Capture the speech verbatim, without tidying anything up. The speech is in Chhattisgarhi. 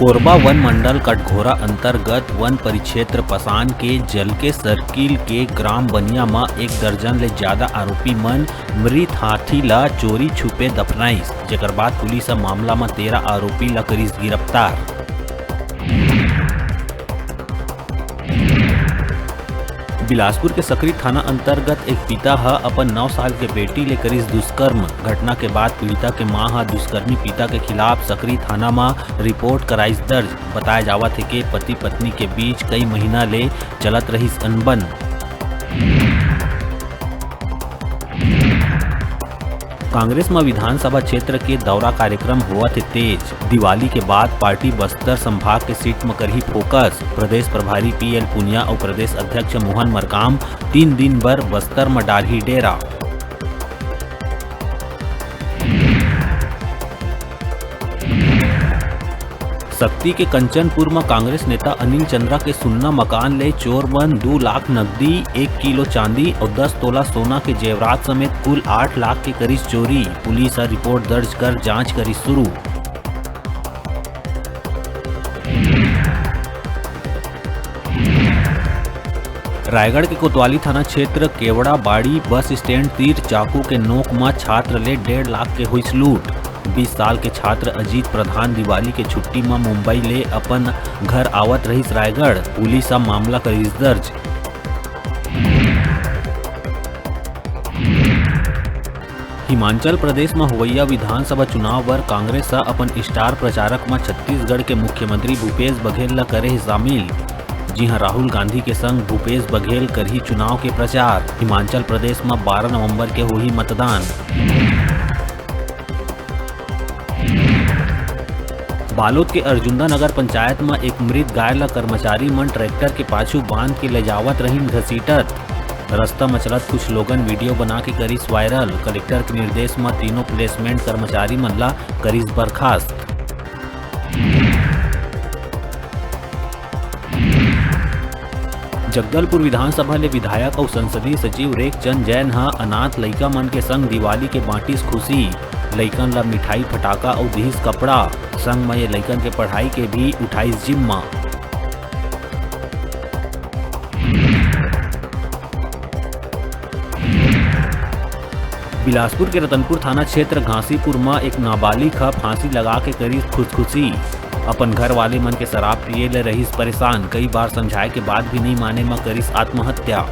कोरबा वन मंडल कटघोरा अंतर्गत वन परिक्षेत्र पसान के जलके सर्किल के ग्राम बनिया म एक दर्जन ले ज्यादा आरोपी मन मृत हाथी ल चोरी छुपे दफनाइस, जेकर बाद पुलिस ह मामला म तेरह आरोपी ल करिस गिरफ्तार। बिलासपुर के सकरी थाना अंतर्गत एक पिता ह अपन नौ साल के बेटी ले करिस दुष्कर्म। घटना के बाद पीड़िता के मां ह दुष्कर्मी पिता के खिलाफ सकरी थाना म रिपोर्ट कराइस दर्ज। बताय जावत हे के पति पत्नी के बीच कई महीना ले चलत रहिस अनबन। कांग्रेस म विधानसभा क्षेत्र के दौरा कार्यक्रम होवत हे तेज। दिवाली के बाद पार्टी बस्तर संभाग के सीट म करही फोकस। प्रदेश प्रभारी पीएल पुनिया अउ प्रदेश अध्यक्ष मोहन मरकाम तीन दिन बर बस्तर म डारही डेरा। सक्ती के कंचनपुर म कांग्रेस नेता अनिल चंद्रा के सुन्ना मकान ले चोर मन दू लाख नकदी, एक किलो चांदी अउ दस तोला सोना के जेवरात समेत कुल आठ लाख के करिस चोरी। पुलिस ह रिपोर्ट दर्ज कर जांच करिस शुरू। रायगढ़ के कोतवाली थाना क्षेत्र केवड़ा बाड़ी बस स्टैंड तीर चाकू के नोक म छात्र ले डेढ़ लाख के होइस लूट। बीस साल के छात्र अजीत प्रधान दिवाली के छुट्टी म मुंबई ले अपन घर आवत रहिस रायगढ़। पुलिस ह मामला करिस दर्ज। हिमाचल प्रदेश म होवइया विधानसभा चुनाव बर कांग्रेस ह अपन स्टार प्रचारक म छत्तीसगढ़ के मुख्यमंत्री भूपेश बघेल ल करे हे शामिल। जिहां राहुल गांधी के संग भूपेश बघेल करही चुनाव के प्रचार। हिमाचल प्रदेश म बारह नवंबर के होही मतदान। बालोद के अर्जुंदा नगर पंचायत म एक मृत गाय ल कर्मचारी मन ट्रैक्टर के पाछू बांध के ले जावत रहिन घसीटत। रस्ता म चलत कुछ लोगन वीडियो बना के करिस वायरल। कलेक्टर के निर्देश म तीनों प्लेसमेंट कर्मचारी मन ल करिस बर्खास्त। जगदलपुर विधानसभा ले विधायक अउ संसदीय सचिव रेखचंद जैन ह अनाथ लइका मन के संग दिवाली के बांटिस खुशी। लइकन ल मिठाई, फटाका अउ दिहिस कपड़ा। संग म ये लइकन के पढ़ाई के भी उठाइस जिम्मा। बिलासपुर के रतनपुर थाना क्षेत्र घासीपुर म एक नाबालिग ह फांसी लगा के करिस खुदकुशी। अपन घर वाले मन के शराब पिए ले रहिस परेशान, कई बार समझाए के बाद भी नइ माने म करिस आत्महत्या।